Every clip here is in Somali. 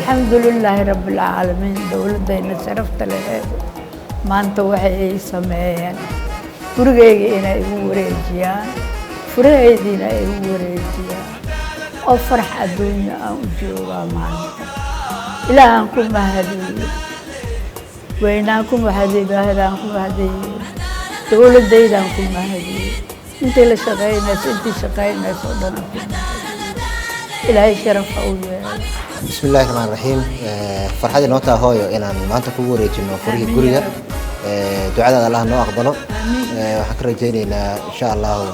Alxamdulilaahi rabbilcaalamiin. Dowladdayna sharafta laheed maanta waxay ay sameeyeen gurigayga inay igu wareejiyaan, furahaydiina ay igu wareejiyaan, oo farax adduunya aan u joogaa maanta. Ilaahaan ku mahadiyo, weynaan ku mahadiyo, baahidaan ku mahadiyo, dowladdaydaan ku mahadiyo, intii la shaqaynayso, intii shaqaynayso oo dhan aan ku mahadiyo. Ilaahay sharaf ha u yeelo. Bismi illahi raxmaan raxiim. Farxad inoo taa, hooyo, inaan maanta kugu wareejino furihii guriga. Ducadaada Allah noo aqbalo. Waxaan ka rajaynaynaa, insha Allahu,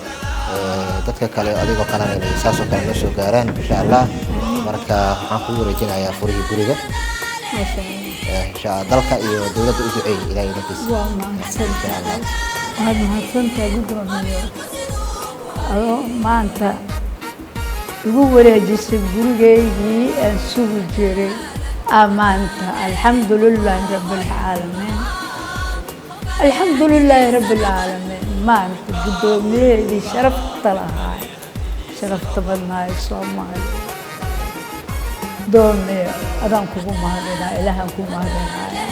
dadka kale adigoo kalena inay saasoo kale noo soo gaaraan, insha Allah. Marka waxaan kugu wareejinayaa furihii guriga. Maasha Allah. Insha Allah, dalka iyo dowladda u duceey, Ilahay idankiisa. Waa mahadsantahay, waad mahadsantahay, guddoomiye, adoo maanta igu wareejisay gurigaygii aan sugi jiray. Maanta alxamdulilaahi rabbilcaalamiin, alxamdulilaahi rabbilcaalamiin. Maanta guddoomiyaheedii sharafta lahaay, sharafta badnaay Soomaaliya, doomiye, adaan kugu mahadinaa, Ilaahaan ku mahadinaya.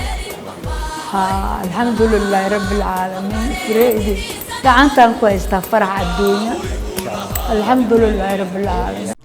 Ha, alxamdulilaahi rabbilcaalamiin. Fureydii gacantaan ku haystaa, farax adduunya. Alxamdulilaahi rabbilcaalamiin.